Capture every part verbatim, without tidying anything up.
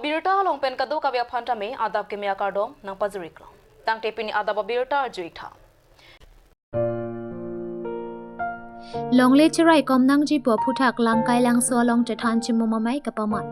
Birta along pen kadokave aphan tame adap keme akardom nangpajiriklo. Tangte pini adap abirta arjuitha. Longle cheraikom nangji pu aphuthak Langkai Langso along chethan chimum amei kapaman.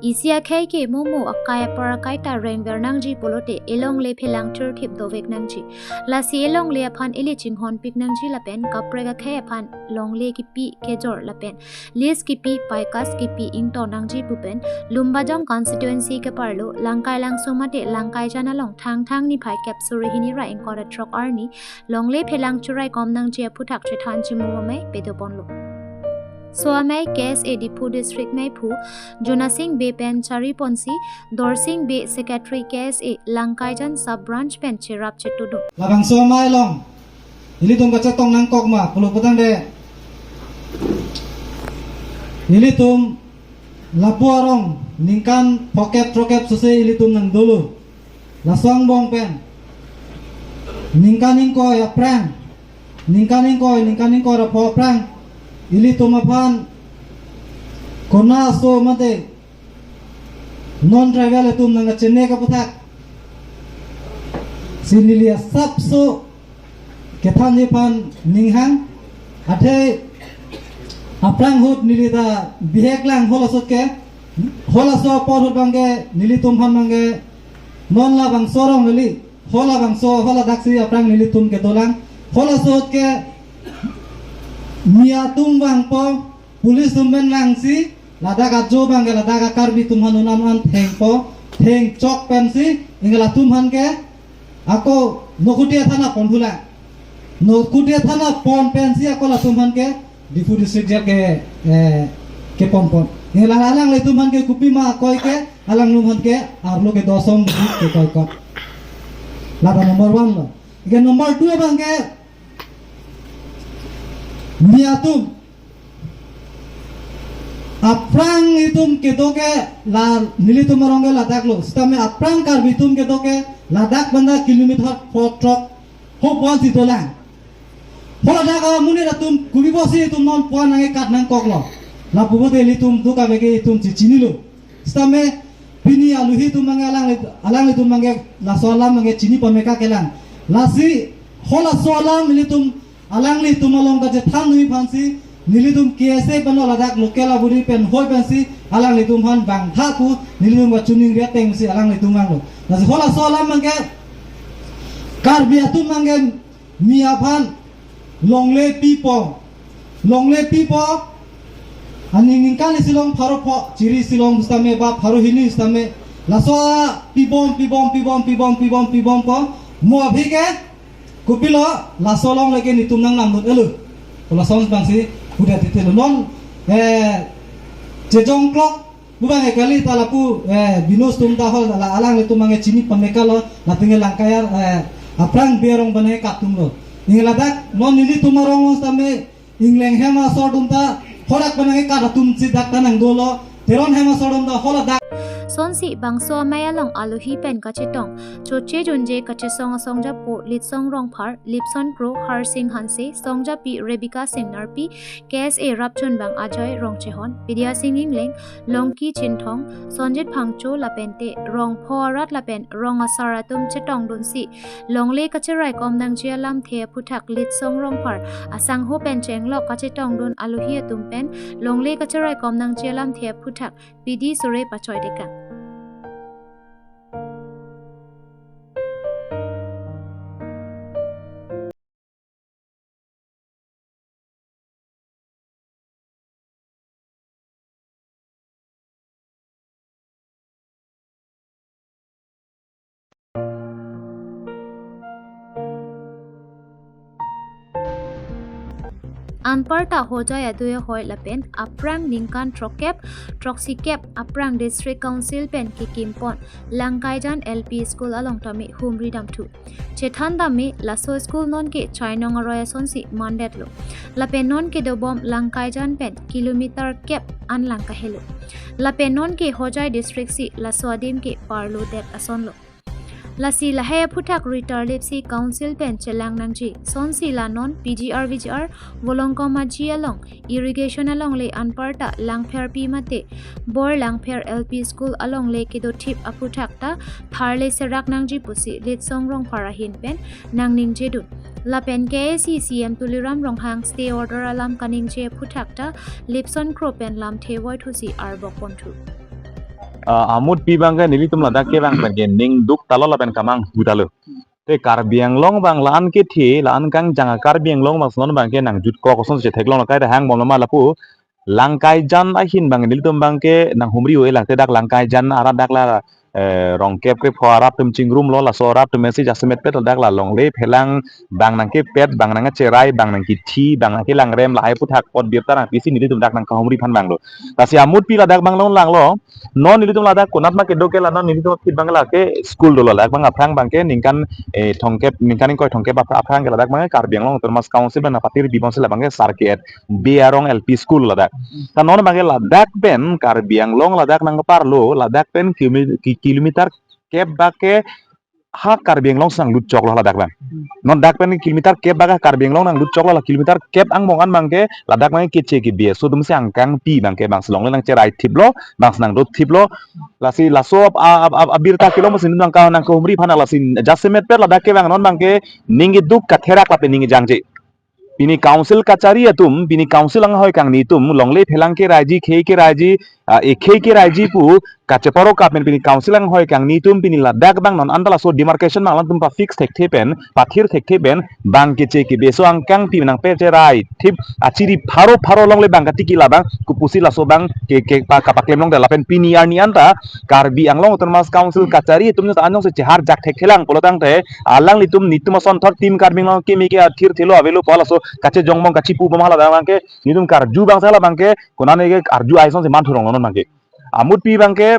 Isi akhei ke momo akai apar akai ta rengver nangji pulote elongle phelang thirthip dovek nangji. Lasi elongle aphan ili chinghonpik nangji lapen kaprek akhei aphan longle kipi kejor lapen lease kipi, paikas kipi ingto nangji pu pen Lumbajong constituency keparlo Langkai Langso mate Langkaijan along Thangthang niphai kep suri hini ra ingkoi ra throk arni longle phelang cheraikom nangji aphuthak chethan chimum amei padoponlo. So amei K S A Diphu District meiphu Jonasing Bey pen chariponsi Dorsing Bey, Secretary K S A Langkaijan Sub Branch pen cherap chetudun. Labangso amei along ilitum kachetong nangkok ma pulo putangte, ilitum lapu arong ningkan phokep throkep sose ilitum nangdolo. Laso angbong pen ningkan ingkoi aphrang, ningkan ingkoi, ningkan ingkoi ra pho aphrang ilitum aphan konat aso mate non tribal atum nangkachene kapathak si neli asapso kethanji aphan ninghang. Athe aphrang ahut neli ta bihek lang hol asot ke, hol aso apor ahut abangke nelitum aphan abangke non labangso arong kali, hol abangso, hol adak si aphrang nelitum kedolang. Hol aso ahut ke Miya atum vangpo, police atum pen vangsi ladak ajo abangke ladak a-Karbi atum aphan unan unan thengpo, thengchok pensi ingla atum aphan ke ako Nokutia thana pon hula. Nokutia thana pon pensi ako latum aphan ke Diphu District Jail ke, eh, keponpon. Ingla alanglitum aphan ke kopima akoi ke, alanglitum aphan ke arlo ke dosong bit ke koikot. Lata number one lo. Ke number two abangke Miya atum aphrang itum kedo ke la nelitum arong ke ladak lo. Sitame aphrang Karbi atum kedo ke ladak banda kilometer pho throk ho puan si dolang. Ho ladak amonit atum kopi pusi itum non puan nangkekat nangkoklo. Lapu bote ilitum duk abangke itum chechinilo. Sitame pini aluhi atum abangke alang, alanglitum abangke laso alam abangke chini pameka kelang. Lasi ho laso alam ilitum alanglitum along kachethan nui aphansi nelitum K S A pen lo ladak local aburi pen hoi pensi alanglitum aphan vangtha pu nelitum kachiningri atengsi alanglitum vanglo. Lasi ho laso alam abangke Karbi atum abangke Miya aphan longle pipo, longle pipo. Aning ningkan isi along pharo pho, chiri isi along sitame ba pharo hini sitame. Laso pibom, pibom, pibom, pibom, pibom, pibom po. Mo abhi ke kopilo laso along lake netum nangnamdun elo. Laso abangsi udah titelo non, eh, chejong klok pu abangke kali ta lapu, eh, Binus atum ta hol la alanglitum abangke chini pameka lo, lapen ke Langkaijan, eh, aphrang Bey arong abangke kat atum lo. Ingla dak non nelitum arong lo sitame Ingleng hem asor atum ta ho dak abangke kat atum si dak ta nangdolo. Teron hem asor atum ta ho ladak. Sonsi bangso amei along aluhi pen kachetong, choche junje kachesong asong japo Litsong Rongphar, Lipson Kro, Harsing Hanse, songjapi Rebecca Singnarpi, K S A rapchunbang Ajoy Rongchehon, Bidya Sing Ingleng, Longki Chinthong, Sonjit Phangcho lapente rong pho arat lapen rong asar atum chetongdunsi longle kacheraikom nangji alamthe aphuthak Litsong Rongphar asangho pen chenglok kachetongdun aluhi atum pen longle kacheraikom nangji alamthe aphuthak pidi sore pachoidekang. Anparta Hojai adui ahoi lapen aphrang ningkan throkkep, throksikep aphrang District Council pen kekimpon Langkaijan L P School along tame humri damthu. Chethan tame laso school nonke chainong aroi asonsi mandetlo. Lapen nonke dobom Langkaijan pen kilometer kep anlang kahelo. Lapen nonke Hojai district si laso adim ke parlo det asonlo. Lasi lahai aphuthak ritar lipsi council pen chelang nangji. Sonsi la non P G R V G R Volongkom Aji along irrigation alongle anparta Langpherpi mate Bor Langpher L P School alongle kedothip aphuthak ta tharle serak nangji pusi Litsong Rongphar ahin pen nangningjedun. Lapen K A A C C M Tuliram Ronghang stay order alam kaningje aphuthak ta Lipson Kro pen lamthe voithusi arbok ponthu. Ah, amutpi abangke nelitum ladak kevang pen ke ning duk talo lapen kamanghu talo. Te Karbi Anglong abang la-an kethe, la-an kangjang a Karbi Anglong abang non abangke nangjut kok ason chetheklong lo, kaita hangbom lo ma lapu. Langkaijan ahin abang nelitum abangke nanghumri-o-e lang, te dak Langkaijan arat dak la, eh, rong kep krepho arat atum chingrum lo, laso arat atum si jasemet pet dak la longle phelang abang nangkepet, abang nangkacherai, abang nangkithi, abang nangkelangrem, lahai aphuthak apot birta nangpisi nelitum dak nangkahumri aphan abang lo. Lasi amutpi ladak abang long lang lo. Non nelitum ladak konat ma kedo ke la non nelitum aphi abang lake school dolo, ladak abang aphrang abangke ningkan, eh, thomkep, ningkan ingkoi thomkep aphrang, aphrang ke ladak abang Karbi Anglong Autonomous Council abang patir bibon sila abangke Sar K H B Arong L P School ladak. Ta non abangke ladak pen Karbi Anglong ladak nangparlo, ladak pen kilomi-, ki-, kilometer kep bak ke ha Karbi Anglong si nanglut choklo ladak abang. Non dak pen kilometer kep bak ha Karbi Anglong nanglut choklo, la kilometer kep angbong an abangke ladak abang keche kebi aso atum si angkangpi abangke bang si longle nangcherai thiplo, bang si nangdo thiplo. Lasi laso ap-, a-, a-, a-, abirta kelong si nangka nangkahumri aphan, lasi jasemet pet ladak kevang non abangke ning keduk katherak lapen ning kejangje. Pini council kachari atum, pini council anghoi kangni atum longle phelang keraiji, khei keraiji, ah, ekhei keraiji pu kacheparo kapen pini council anghoi kangni atum pini ladak abang non anta laso demarcation abang alangtum pafix thekthe pen, pathir thekthe pen, bang keche kebi aso angkangpi nangpacherai thip achiri pharo pharo longle bang katiki labang kopusi laso abang ke, ke pa, kapaklem longde lapen pini arni anta Karbi Anglong Autonomous Council kachari atum anjong si cheharjak thekthelang pulo tangte alanglitum netum asonthot Team Karbi Anglong kimi ke athirthelo avelo pu laso kachejong bom kachipubom hala abangke netum karju abang si hala abangke konane ke arju aison si manthurong lo non abangke. Amutpi abangke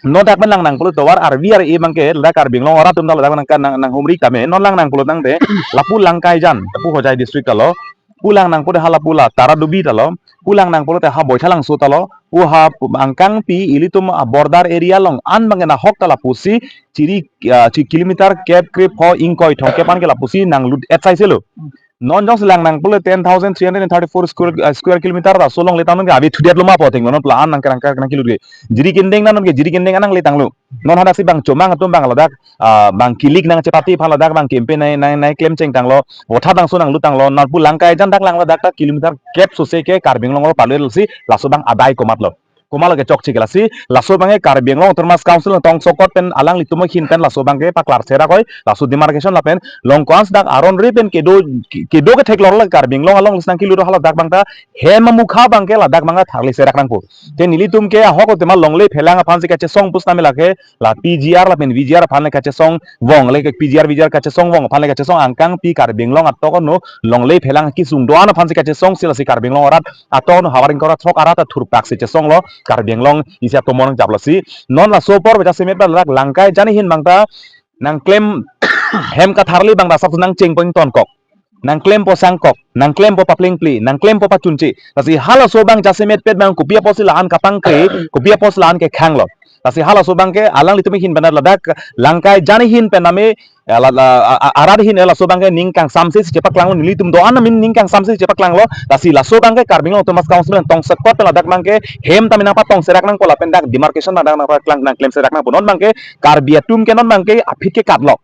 non dak pen lang nangpulo tovar R V R A abangke ladak Karbi Anglong arat atum ta ladak nang, nang, nanghumri tame non lang nangpulo tangte lapu Langkaijan, lapu Hojai district talo, pu lang nangpulo hala pu la Taradubi talo, pu lang nangpulo te ha Boithalangso talo, pu ha angkangpi ilitum a border area along an abangke nahok ta lapusi chiri, ah, chi kilometer kep krepho ingkoi thomkep an ke lapusi nanglut etsai selo. Non jongsi lang nangpulo ten thousand three hundred and thirty-four square, ah, square kilometer ta so longle tangnon ke abi thudet lo ma pu athengno non pla an nangkerang nangkelut ke. Jiri kendeng non ke jiri kendeng an nangle tanglo. Non hadak si bang chomang atum abang ladak, ah, bang kilik nangchepati aphan ladak bang kempe nai, nai, nai klem chengtanglo. Votha bang so nanglut tanglo. Nangpu Langkaijan dak lang ladak ta kilometer kep sose ke Karbi Anglong lo palwe si laso abang adai komatlo. Komatlo ke chokche ke lasi, laso abangke Karbi Anglong Autonomous Council nangtong sokot pen alanglitum ahin pen laso abangke paklar serak oi, laso demarcation lapen long ko-an si dak aron re pen kedo, kedo ketheklong lo Karbi Anglong along lasi nangkilut hala dak abang ta hem amukha abangke ladak abang ta tharle serak nangpo. Te nelitum ke ahok tema longle phelang aphan si kachesong pusitame lake la P G R lapen V G R aphan le kachesong vong le P G R V G R kachesong vong aphan le kachesong angkangpi Karbi Anglong atok ano longle phelang kisung do-an aphan si kachesong si lasi Karbi Anglong arat atok ano havar ingkoi ra throk arat athurpak si chesong lo Karbi Anglong isi atomon japlo si non laso apor baja semet ba lak Langkaijan ahin abang ta nangklem hem katharle abang ta sak nangcheng pon tonkok. Nangklempo sangkok, nangklempo paplengple, nangklempo pachunche. Lasi halaso abang jasemet pet abang kopi apotsi la-an kapangkre, kopi apotsi la-an kekhanglo. Lasi halaso abangke alanglitum ahin pen ladak Langkaijan ahin pen name, eh, la, la, a, a, arat ahin laso abangke ning kangsamse si chepaklanglo nelitum do-an amin ning kangsamse si chepaklanglo. Lasi laso abangke Karbi Anglong Autonomous Council nangtong sokot pen ladak abangke hem tame nangpatong serak nangpo lapen dak demarcation nang nangpaklang nangklem serak nangpo non abangke Karbi atum ke non abangke aphi ke katlo.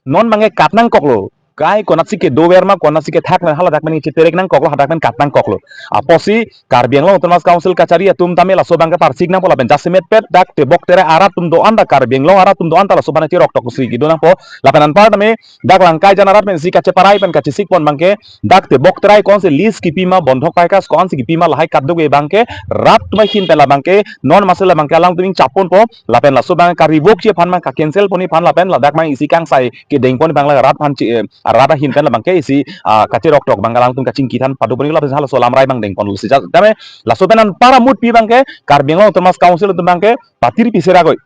Non abangke kat nangkoklo. Kai konatsi kedover ma, konatsi kethak ma, haladak pen cheterek nangkoklo, hadak pen kat nangkoklo. Apotsi Karbi Anglong Autonomous Council kachari atum tame laso abangke parsik nangpo lapen jasemet pet dak tebok terai arat atum do-an ta Karbi Anglong arat atum do-an ta laso abang cherok tok si kedo nangpo. Lapen anpar tame dak Langkaijan arat pensi kacheparai pen kachesik pon abangke dak tebok terai ko-ansi lease kipi ma bondhok paikas ko-ansi kipi ma lahai kaduk abangke rat atum ahin pen labangke non masi labangke alangtum ning chap ponpo. Lapen laso abang karevokji aphan ma ka-cancel ponji aphan lapen ladak abang isi kangsai kedeng ponji abang la rat aphan chi, eh, rat ahin pen labangke isi, ah, kacherok tok abang alangtum kachingki than pado ponji lapen halaso alam rai abang deng ponlo si ja. Tame laso pen anpar amutpi abangke Karbi Anglong Autonomous Council atum abangke pathirpi serak oi.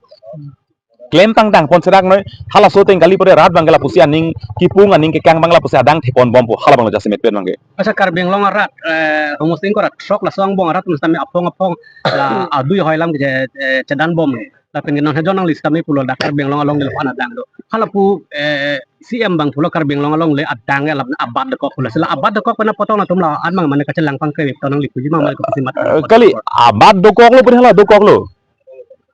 Klem tangtang pon serak noi, halaso ateng kali pore rat abangke lapusi aning kipung aning kekang abang lapusi adang thepon bompo hala abang lo jasemet pet abangke. Asa Karbi Anglong arat, eh, homusing kora throk laso angbong arat musitame aphong aphong la adui hoi alam ke, eh, chedan bom. Lapen ke non he John Nangli sitame pulo, dak Karbi Anglong alongle aphan adang do. Hala pu, eh, C M abang pulo Karbi Anglong alongle adang ke alam abat dokok pulo. Sila abat dokok pen apotong atum la-an mang mane kachelang pangkre to, nangli puji mang mane kapasimat. Eh, kali, abat dokoklo pu hala dokoklo.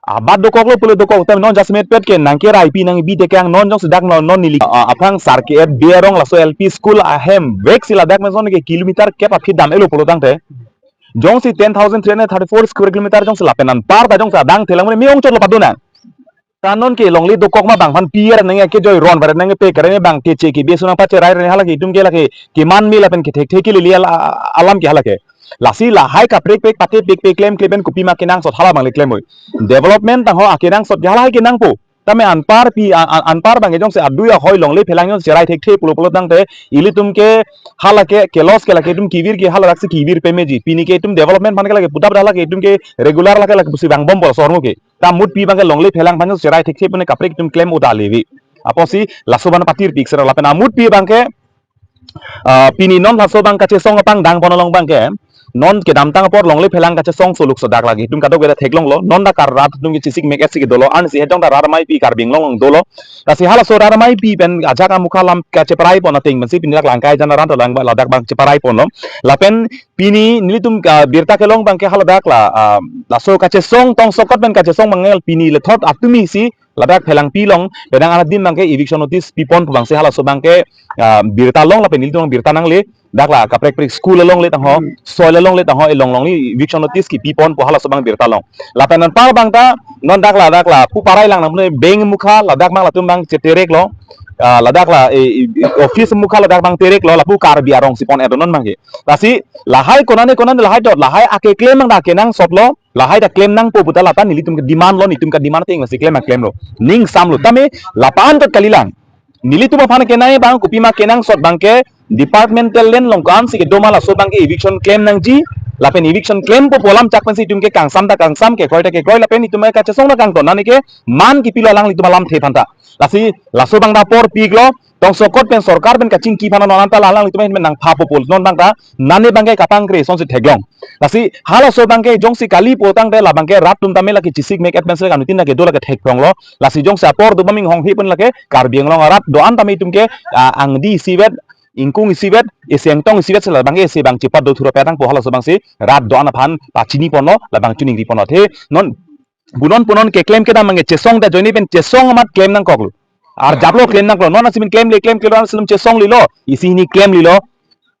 Abat dokoklo pulo dokok, tame non jasemet pet ke nangkeraipi nangbi tekang non jongsi dak non, non neli, ah, aphan sar ke-et Berong laso L P school ahem vek si ladak meson ke kilometer kep aphi dam-etlo pulo tangte. Jongsi ten thousand three hundred thirty-four square kilometer jongsi lapen anparta jongsi adang thelang mane me-ong chotlo padonang. Ta non ke longle dokok ma bang aphan pier nangke joi ron bare nangke pe kare bang keche kebi ason nangpacherai re hala ke itum ke lake keman me lapen kethek thek ke lili ala-, alam ke hala ke. Lasi lahai kaprek prek pate pek pek klem klem pen kopima kenangsot hala bang le klem oi. Development tangho akenangsot hala hai kenangpo. Tame anparpi, a-, a-, anpar bang jongsi adui ahoi longle phelang jongsi cherai thekthe pulo pulo tangte ilitum ke hala ke kelos ke lake itum kevir ke hala daksi kevir pemeji. Pini ke itum development aphan ke lake pudap hala ke itum ke regular lake lake pusi bang bom bol sormo ke. Ta mutpi bang ke longle phelang aphan jongsi cherai thekthe pune kaprek itum klem uda levi. Apotsi laso abang patirpi sera lapen amutpi bang ke, ah, pini non laso bang kachesong apangdang pon along bang ke, non kedamtang apor longle phelang kachesong soluk sodak lagi itum kadokave theklonglo, non dak rat atum ke chesik mek-et si ke dolo, ansi hejong dak rat ameipi Karbi Anglong along dolo. Lasi halaso rat ameipi pen ajak amukha alam kacheparai pon ateng pensi pini dak langkai jan aran to lang ladak bang cheparai ponlo. Lapen pini nelitum ka birta kelong bang ke haladak la, ah, laso kachesong tongsokot pen kachesong mangel pini lethot atumi si ladak phelangpi along penang anadim bang ke eviction notice pipon pu bang si halaso bang ke, ah, birta long lapen nelitum birta nangle dak la kaprek prek school alongle tangho, soil alongle tangho, elong longle eviction notice kipipon pu halaso bang birta long. Lapen anpar bang ta non dak la dak la pu parai lang nang bank mukha ladak bang latum bang chetereklo, ah, ladak la, eh, eh, office mukha ladak bang tereklo lapu Karbi arong si pon-et non bang ke. Lasi lahai konane konane lahai dot lahai akeklem bang dak kenangsotlo, lahai dak klem nangpo puta lata nelitum ke demand lo, nelitum ke demand ateng si klem bang klemlo. Ning samlo tame lapan tot kalilang. Nelitum aphan kenai bang kopima kenangsot bang ke departmental land along ko-an si kedo ma laso bang ke eviction klem nangji. Lapen eviction klempo pu alam chak pensi itum ke kangsam ta kangsam, kekroi ta kekroi lapen itum ke kachesong ta kangton nani ke man kipilo alanglitum alamthe aphan ta. Lasi laso bang ta apor piklo, tongsokot pen sorkar pen kachingki aphan non anta lalang itum ahin pen nangphapo pu non bang ta nane bang ke kapangkre asonsi theklong. Lasi halaso bang ke jongsi kali pu tangte la bang ke rat atum tame lake chesik mek-et pensi lake anutin lake do lake thekpronglo. Lasi jongsi apor do baming hong hi pun lake Karbi Anglong arat do-an tame itum ke, ah, angdi isivet, ingkung isivet, ese angtong isivet si la bang ke ese bang chepat do thuro petang pu halaso bang si rat do-an aphan pachini ponlo, la bang chuningri ponlo. The non punon punon keklem kedam bang ke chesong ta ajoine pen chesong amat klem nangkoklo. Arjaplo klem nangkoklo. Non asimin klemle klem klem asilum chesong lilo. Isi hini klem lilo.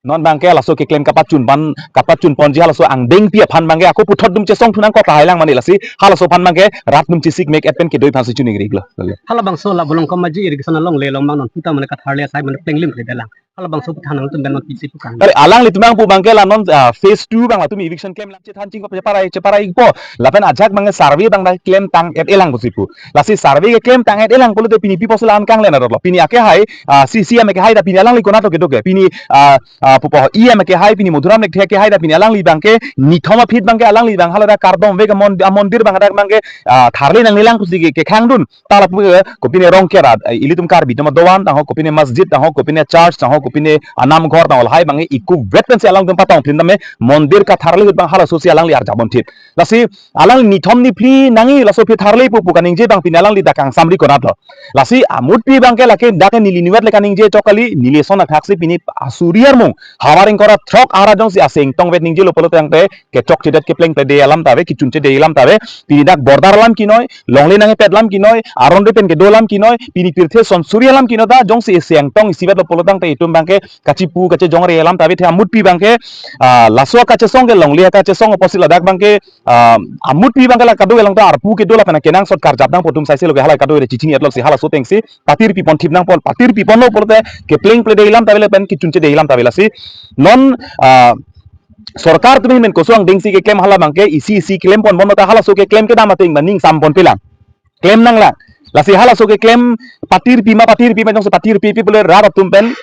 Non bang ke laso keklem kapachun pan kapachun ponji halaso angdengpi aphan bang ke ako puthot atum chesong thu nangkok tahai lang mane lasi halaso aphan bang ke rat atum chesik mek-et pen kedoi aphan si chuningriklo. Halabangso la Bolongkom Maji irrigation alongle along bang non puta mane katharle asai mane plenglim ke dalang. Halabangso pu thanang atum bang non pisi pu kang. Kali alanglitum bang pu bang ke la non, ah, phase two bang latum eviction klem lang chethan chingkop cheparai cheparai po. Lapen ajak bang ke survey bang dak klem tang-et-elang pusi pu. Lasi survey ke klem tang-et-elang pulote pini pi pusi la-an kanglen arotlo. Pini ake hai, ah, C C M ake hai ta pini alangli konat lo kedo ke. Pini, ah, ah, pupo E M ake hai pini Madhuram Lekthe ake hai ta pini alangli bang ke nithom aphi bang ke alangli bang haladak kardom vek amon-, amondir bang dak bang ke, ah, tharle nanglelang pusi ke, kekhangdun. Ta lapu ke, kopine Rongker arat, eh, ilitum Karbi atum adovan tangho, kopine masjid tangho, kopine church tangho, kopine anam ghor tangho, lahai bang ke ikuvet pensi alangtum patong phin tame mondir katharle ahut bang halaso si alangli arjap ponthip. Lasi alang nithom niphli nangji laso aphi tharle pu pu kaningje bang pini alangli dak kangsamri konatlo. Lasi amutpi bang ke lake dak neli niwet le kaningje chok kali, neli ason athaksi pini asuri armung havar ingkoi ra throk ara jongsi ese angtong vet ningjelo pulo tangte kechokchedet keplengple de alam ta ave, kechunche de alam ta ave. Pini dak border alam kinoi, longle nangkepet alam kinoi, aron re pen kedo alam kinoi, pini pirthe son suri alam kinoi ta jongsi ese angtong isivetlo pulo tangte itum bang ke kachipu kachejongre alam ta ave. The amutpi bang ke, ah, laso kachesong ke longle kachesong apotsi ladak bang ke, ah, amutpi bang ke la kado along ta arpu kedo lapen kenangsot karjap nangpo atum saise lo ke hala kado re chichini-et lo si halaso ateng si patirpi ponthip nangpo, patirpi ponlo pulote keplengple de alam ta ave lapen kechunche de alam ta ave lasi. Non, ah, sorkar atum ahin pen koson angdengsi keklem hala bang ke isi isi klem pon bon ta halaso keklem kedam ateng bang ning sam ponpe lang. Klem nanglang. Lasi halaso keklem patirpi ma patirpi ma jongsi patirpipi pule rat atum pen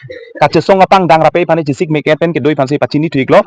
kachesong apangdang rape aphan chesik mek-et pen kedoi aphan si pachini thu-iklo.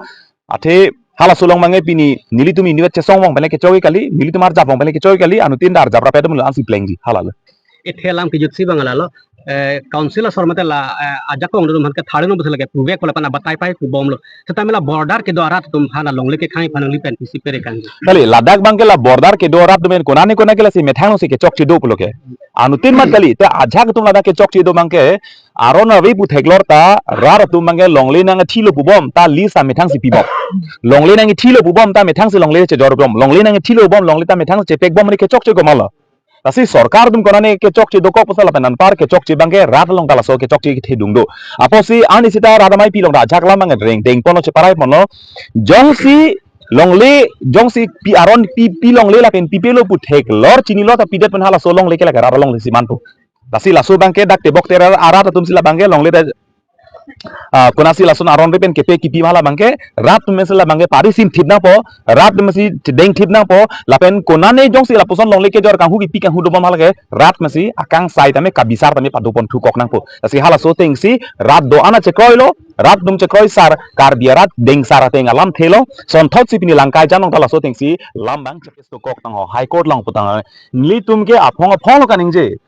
Athe halaso along bang ke pini nelitum inut chesong vong pen le kechok kali, nelitum arjap vong pen le kechok kali, anutin ta arjap rape atum lo ansi plengji halalo. Ethe alam kejutsi bang lalo. Eh, council asor mate la, eh, ajakong atum aphan ke thari no bese lake puvek pala pana batai pai pubomlo. Setame la border kedo arat atum aphan alongle kekhang aphan nangli pen pisi pere kan. Kali, ladak abang ke la border kedo arat atum pen konane konane ke lasi methang si kechokche do pulo ke. Anuttin mat kali, te ajak atum ladak kechokche do abang ke, aron ave pu theklor ta, rat atum abang ke longle nangthilo pubom, ta list ta methang si pibom. Longle nangthilo pubom, ta methang si longle chejor bom. Longle nangthilo bom, longle ta methang si chepek bom, mane kechokche ko malo. Lasi sorkar atum konane kechokche dokok pasal lapen anpar kechokche abang ke rat along ta laso kechokche kethedung do. Apotsi arni sita rat amei pi along ta ajak alam abang reng dengponlo cheparai ponlo. Jongsi longle, jongsi pi aron pi, pi longle lapen pipelo pu theklor chinilo ta pidet pen halaso longle ke lake rat alongle si manpo. Lasi laso abang ke dak tebok terar arat atum si la abang ke longle ta, ah, konatsi lason aron ave pen kepe kipi ma la abang ke, rat atum si la abang ke parisim thip nangpo, rat atum si chedeng thip nangpo, lapen konane jongsi lapuson longle kejor kanghu kipi kanghu dobom hala ke, rat atum si akangsai tame kabisar tame padopon thukok nangpo. Lasi halaso ateng si rat do-an achekroi lo, rat atum chekroi sar, Karbi arat dengsar ateng alamthe lo, sonthot si pini Langkaijan along ta laso ateng si lam abang chekes dokok tangho, High Court along pu tangho. Nelitum ke aphong aphong lo kaningje.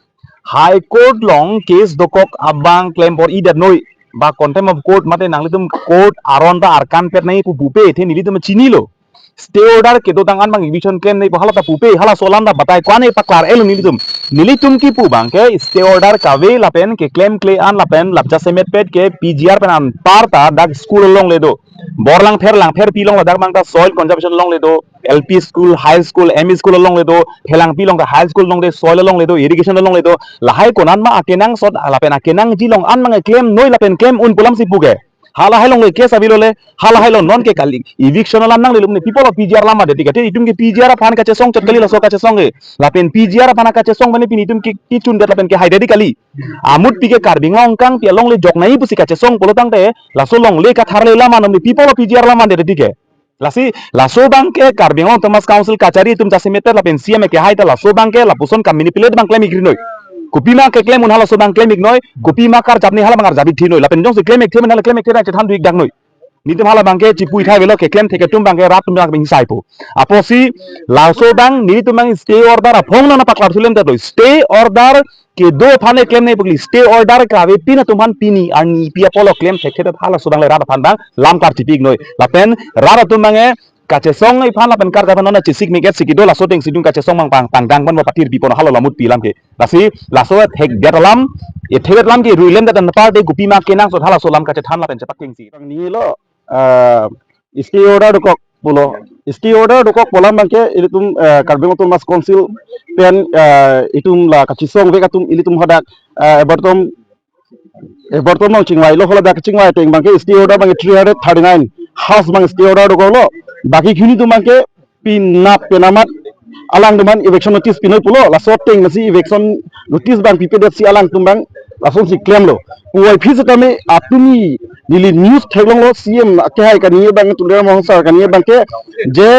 High Court along case dokok abang klem por-i det noi. Ba contempt of court mate nanglitum court aron ta arkan pet nangji pu pupe, te nelitum chinilo. Stay order kedotang an abang eviction klem nangji pu hala ta pupe, halaso alam ta batai ko-an paklar-et lo nelitum. Nelitum kipu abang ke stay order kave lapen keklemkle an lapen lap jasemet pet ke P G R pen anpar ta dak school alongle do. Bor Langpher, Langpherpi along ladak abang ta soil conservation alongle do. L P school, high school, M E school alongle do, Phelangpi along ta high school along de, soil alongle do, irrigation alongle do, lahai konan ma akenangsot, lapen akenangji along an abang klem noi lapen klem un pu alam si puke. Halahai alongle case avelo le, halahai along non ke kali, eviction alam nanglelo mane pi apotlo P G R alam adet kate, itum ke P G R aphan kachesong chot kali laso kachesong ke, lapen P G R aphan kachesong mane pini itum ke kichun det lapen kehai det kali. Amut pi ke Karbi Anglong kangpi alongle jok nangji pusi kachesong pulo tangte, laso longle katharle alam anom pi apotlo P G R alam adet ke. Lasi, laso abang ke Karbi Anglong Autonomous Council kachari atum jasemet lapen C M kehai ta laso abang ke lapuson kamanipulate abang klem ikri noi. Kopima keklem un halaso abang klem ik noi, kopima karjap ni hala abang arjap ik thi noi. Lapen jongsi klem ik the men hala klem ik the abang chethan du ik dak noi. Nelitum hala abang ke chipu ithai avelo keklem thek atum abang ke rat atum abang hingsai po. Apotsi laso abang nelitum abang stay order aphong nangpaklar sulem ta do. Stay order kedo aphan klem nangji pu kali, stay order kave pin atum aphan pini arni pi apotlo klem thekthe ta halaso abang le rat aphan abang lam karchipi ik noi. Lapen rat atum abang ke kachesong aphan lapen karjap aphan non chesik mik et si kedo laso ateng si dun kachesong abang pang pangdang pon ba patir pi pon halo lamut pi alam ke. Lasi laso thekdet alam, e thekdet alam ke ruilem det anpar de kopima kenangsot halaso alam kachethan lapen chepakeng si. Nilo, ah, stay order dokok pulo. Stay order dokok pu alam abang ke ilitum, eh, Karbi Anglong Autonomous Council pen, eh, itum la kachesong vek atum ilitum hadak, eh, ebertom, ebertom along chingvai lo, haladak chingvai ateng abang ke stay order abang ke three hundred thirty-nine house abang stay order dokok lo. Baki khini atum abang ke pinap penamat alang atum aphan eviction notice pi noi pulo, laso ateng si eviction notice abang pipedet si alangtum abang lasonsi klemlo. Puvoiphit setame atum neli news theklonglo, C M kehai kaningje abang, Tuliram Ronghang sir kaningje abang ke je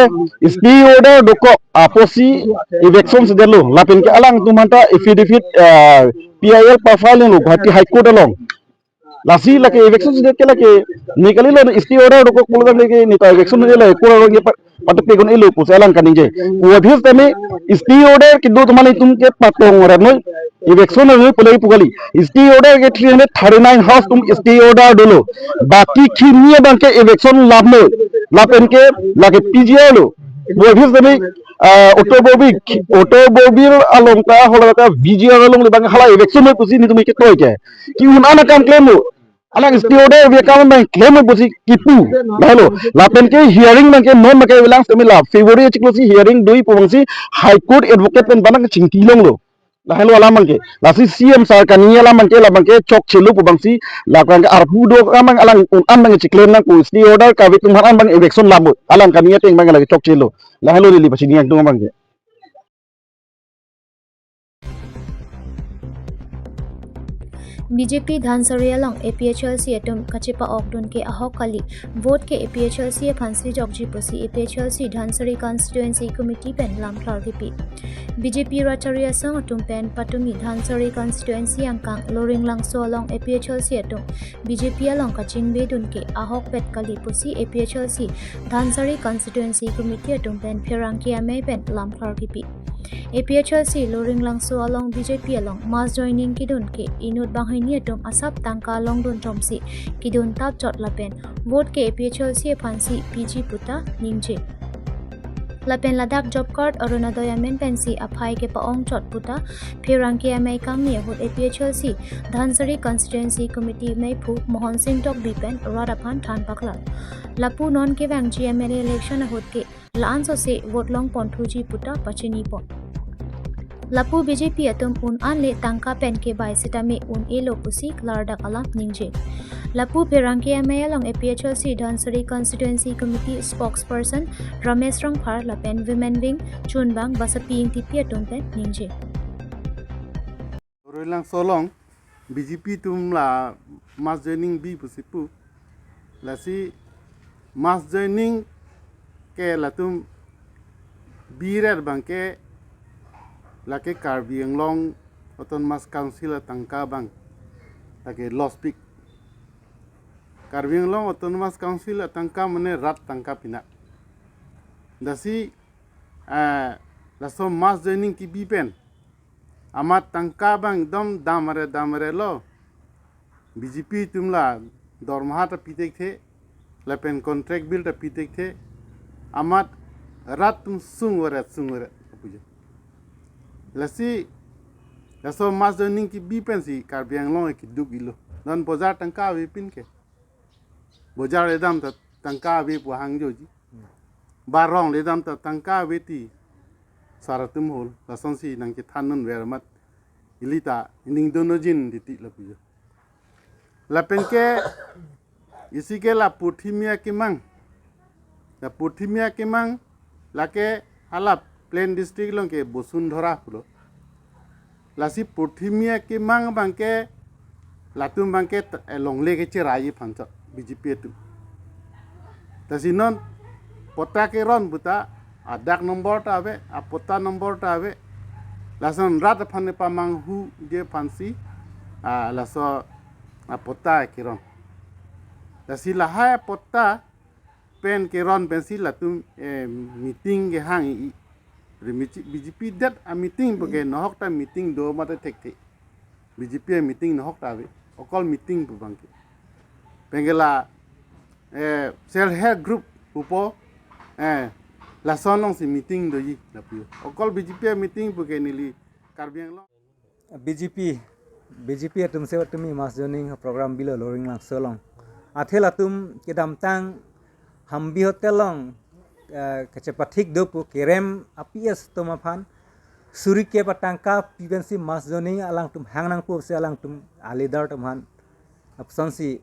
stay order dokok apotsi eviction sedetlo. Lapen ke alangtum aphanta affidavit, eh, P I L pa-file lo Guwahati High Court along. Lasi lake eviction sedet ke lake ne kalilo, stay order dokok pulo tangte ke ne ta eviction sedet lake court along ke pa-, patepe un-elo pusi alang kaningje. Puvoiphit setame stay order kedo atum aphan itum ke patong rat noi, eviction noi pu lake pu kali. Stay order ke three hundred thirty-nine house atum stay order dolo. Baki khini abang ke eviction lap noi. Lapen ke lake P G R lo. Puvoiphit setame, ah, automobile, automobile along ta, hala ta V G R alongle abang hala eviction noi pusi nelitum ke toi ke. Ke-un an akam klemlo. Alang stay order ave akam abang klem pusi kipu. Lahelo. Lapen ke hearing abang ke non abang ke avelang setame la February achiklo si hearing doji pu abang si High Court advocate pen abang chingki longlo. Lahelo alam abang ke. Lasi C M sir kaningje alam abang ke, la abang ke chokchelo pu abang si, la abang ke arpu do abang alang un an abang chiklem nang pu stay order kave atum aphan an abang eviction lap noi. Alang kaningje ateng abang lake chokchelo. Lahelo neli pachini akdung abang ke. B J P Dhansiri along A P H L C atum kachepa-okdun ke ahok kali, vote ke A P H L C aphansi jokji pusi A P H L C Dhansiri Constituency Committee pen lamklar kipi. B J P Ratchari Asong atum pen patumi Dhansiri Constituency angkang Loringlangso along A P H L C atum B J P along kachingvedun ke ahokpet kali pusi A P H L C Dhansiri Constituency Committee atum pen pherangke amei pen lamklar kipi. A P H L C Loringlangso along B J P along mass joining kedun ke inut banghini atum asap tangka longdun chomsi kedun tap chot lapen vote ke A P H L C aphansi piji puta ningje. Lapen ladak job card Orunodoi amen pensi aphai kepa-ong chot puta Pherangke amei kangni ahut A P H L C Dhansiri Constituency Committee meiphu Mohon Sing Tokbi pen rat aphan than paklar. Lapu non kevangji M L A election ahut ke la-an sose vote long ponthuji puta pachini pon. Lapu B J P atum un anle tangka pen kebai sitame un-elo pusi klardak alam ningje. Lapu Pherangke amei along A P H L C Dhansiri Constituency Committee spokesperson Ramesh Rongphar lapen Women Wing chunbang Basapi Ingtipi atum pen ningje. Loringlangso along B J P atum la mass joining bi pusi pu. Lasi mass joining ke latum biret abangke lake Karbi Anglong Autonomous Council atangka abang lake loss pik. Karbi Anglong Autonomous Council atangka mane rat tangka pina. Lasi, eh, laso mass joining kebi pen amat tangka abang ekdom damre damre lo. B J P atum la dormaha ta pithekthe, lapen contract bill ta pithekthe, amat rat atum sung varet sung varet kapuji. Lasi laso mass joining kebi pensi Karbi Anglong keduk-ilo. Non bojar tangka avepin ke. Bojar ledam ta tangka ave pu hangjoji. Barong ledam ta tangka ave ti sar atum hol. Lasonsi nangchethan non ver amat ili ta ningdun ojin titi lapujo. Lapen ke isi ke la Purthimia Kimang. La Purthimia Kimang lake hala Plain District along ke Bosundhora pulo. Lasi Purthimia Kimang abangke latum abangke t-, eh, longle kecherai aphan chot B J P atum. Lasi non patta keron puta adag number ta ave, apatta number ta ave. Lason rat aphan pamanghuji aphansi, ah, laso apatta keron. Lasi lahai apatta pen keron pensi latum, eh, meeting kehang i. Re B J P det a meeting pu ke nohok ta meeting do mate thekthe. B J P a meeting nohok ta ave. Okol meeting pu abangke. Pen ke la, eh, self help group pupo, eh, lason alongsi meeting doji lapu. Okol B J P a meeting pu ke neli Karbi Anglong. B J P, B J P atum se atum mass joining program bilo Loringlangso along. Athe latum kedamtang Hampi Hotel along, eh, kachepathik do pu kerem a-P S atum aphan suri kep atangka pi pensi mass joining alangtum hang nangpo pusi alangtum a-leader atum aphan apsonsi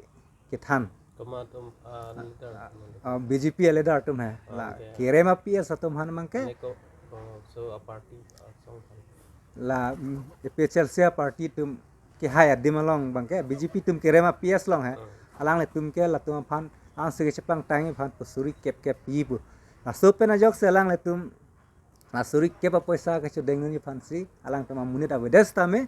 kethan. Komat atum, ah, leader atum? Ah, B J P a-leader atum he. Ah, la okay. Kerem a-P S atum aphan abangke. Ane ko, oh, so a-party, ah, song aphan. La, mm, A P H L C a-party atum kehai adim along abangke B J P atum kerem a-P S along he. Ah. Alanglitum ke latum aphan, angsike chepangtang aphan pu suri kep kep pi pu. Laso pen ajoksi alanglitum la suri kep apoisa kachedengdunji aphansi alangtum amonit avedet sitame,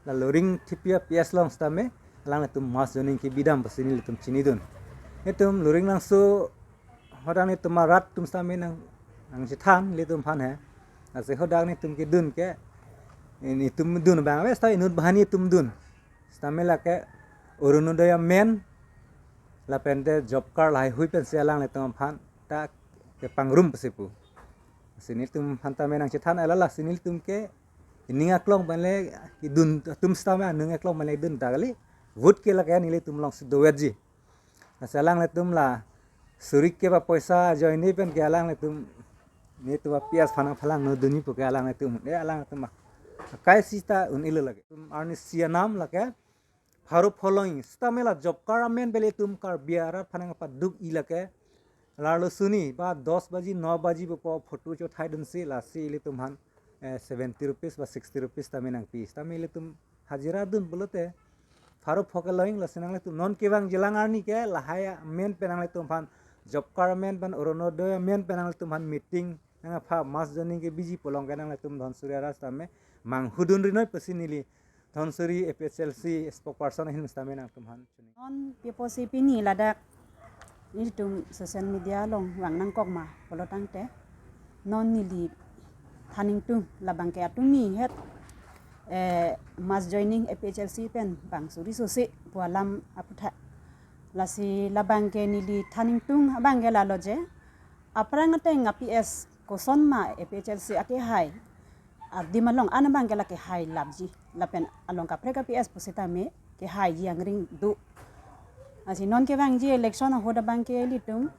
la Loringthepi a-P S along sitame alanglitum mass joining kebi dam pusi nelitum chinidun. Itum Loringlangso hadak netum arat atum sitame nang, nangchethan nelitum aphan he. Lasi hadak netum kedun ke, netum dun abang ave sita inut banghini atum dun. Sitame lake Orunodoi amen lapente job card lahaihui pensi alanglitum aphan ta kepangrum pusi pu. Si nelitum aphan tame nangchethan alala si nelitum ke ining aklong pen le kedun atum sitame aning aklong pen le dun ta kali. Vote ke lake nelitum alongsi dovetji. Lasi alanglitum la suri kep apoisa ajoine pen ke alanglitum netum a-P S aphan phalang no dunji pu ke alanglitum. Eh, alanglitum akai sita un-elo lake. Tum arnisi anam lake pharo pholong sitame la job card amen pen ilitum Karbi arat aphan nangpaduk-i lake. Larlo suni ba dos baji, no baji pupo photo chothai dunsi lasi ilitum aphan, eh, seventy rupees ba sixty rupees tame nangpi. Sitame ilitum hajira dun pulote pharo pho kelong lasi nanglitum non kevangji alang arni ke lahai amen pen nanglitum aphan job card amen pen Orunodoi amen pen nanglitum aphan meeting nangpha mass joining kebiji pu along ke nanglitum Dhansiri arat sitame manghudun rinoi pusi neli Dhansiri A P H L C spokesperson ahin sitame nangtum aphan chini. Non pipo si pini ladak nelitum social media along vang nangkok ma pulo tangte non neli than ingtung labangke atum ni het, eh, mass joining A P H L C pen bang suri sose pu alam aputhak. Lasi labangke neli than ingtung abangke lalo je, aphrang ateng a-P S kosonma A P H L C akehai adim along an abangke lake hai lapji. Lapen along kaprek a-P S pusitame kehaiji angring do. Lasi non kevangji election ahut abangke ilitum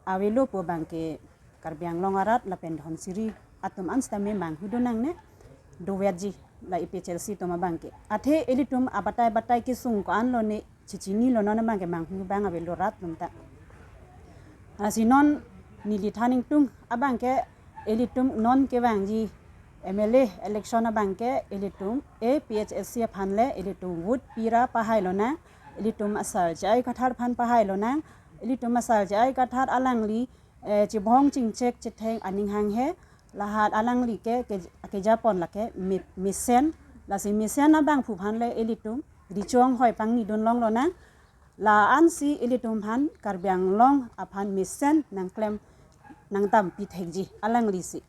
avelo pu abangke Karbi Anglong arat lapen Dhansiri atum an sitame manghudun nangne doverji la A P H L C atum abangke. Athe ilitum abatai batai kesung ko-an lone chichinilo, non abangke manghu abang avelo rat atum ta. Lasi non neli than ingtung abangke ilitum non kevangji M L A election abangke ilitum A P H L C aphan le ilitum vote pira pahai lonang, ilitum asar J I Kathar aphan pahai lonang, ilitum asar J I Kathar alangli, eh, chibong chingchek chetheng aning hanghe, lahat alangli ke, ke, kejapon lake mi-, mesen, lasi mesen abangphu aphan le ilitum richong hoi pangnidun long lonang, la ansi ilitum aphan Karbi Anglong aphan mesen nangklem nangdampi thekji alanglisi.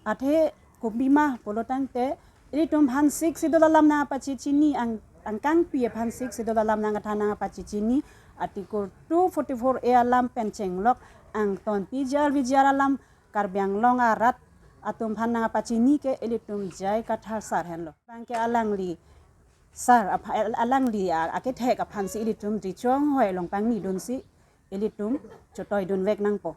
Athe kopima pulo tangte ilitum aphan Sixth Schedule alam nangpachechini ang, angkangpi aphan Sixth Schedule alam nangkethan nangpachechini, Article two forty-four A alam pen chenglok angton P G R V G R alam Karbi Anglong arat atum aphan nangpachini ke ilitum J I Kathar sar henlo. Abangke alangli sar apha-, alangli a-, akethek aphansi ilitum richong hoi long pangnidunsi ilitum chotoidun vek nangpo.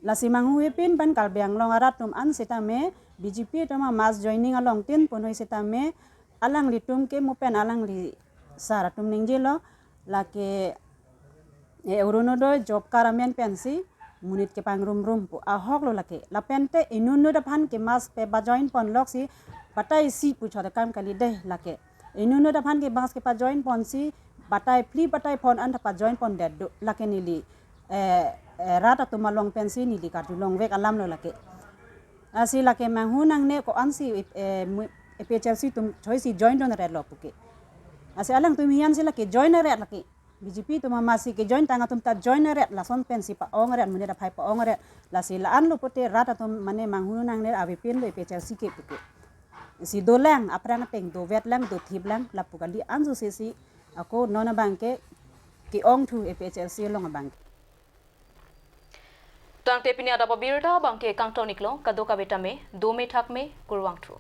Lasi manghuhepin pen Karbi Anglong arat atum an sitame B J P atum a-mass joining along tin punoi sitame alanglitum ke mo pen alangli sar atum ningjelo, lake, eh, Orunodoi job card amen pensi monit kepangrum rum pu ahoklo lake. Lapente inut inut aphan ke mass pe ba join ponloksi batai isi pu chot akam kali dei lake. Inut inut aphan ke mass kepa join ponsi batai phli batai phongo an ta pa join pondet do lake neli, eh, eh, rat atum along pensi neli karjulong vek alamlo lake. Lasi lake manghu nangne ko-ansi, eh, mu-, A P H L C atum choisi join dunretlo puke. Lasi alangtum hian si lake join ret lake. B J P atum amatsi kejoin tang atum ta join ret, lason pensi pa-ongret, monit aphai pa-ongret. Lasi la-anlo pote rat atum mane manghu nangne avepinlo A P H L C ke puke. Si dolang, aphrang ateng dovetlang, dothiplang, lapu kali ansose si ako non abangke ke-ongthu A P H L C along abangke. Tangte pini adap abirta abangke kangton-iklo, kadokave tame dome thakme, kurvangthu.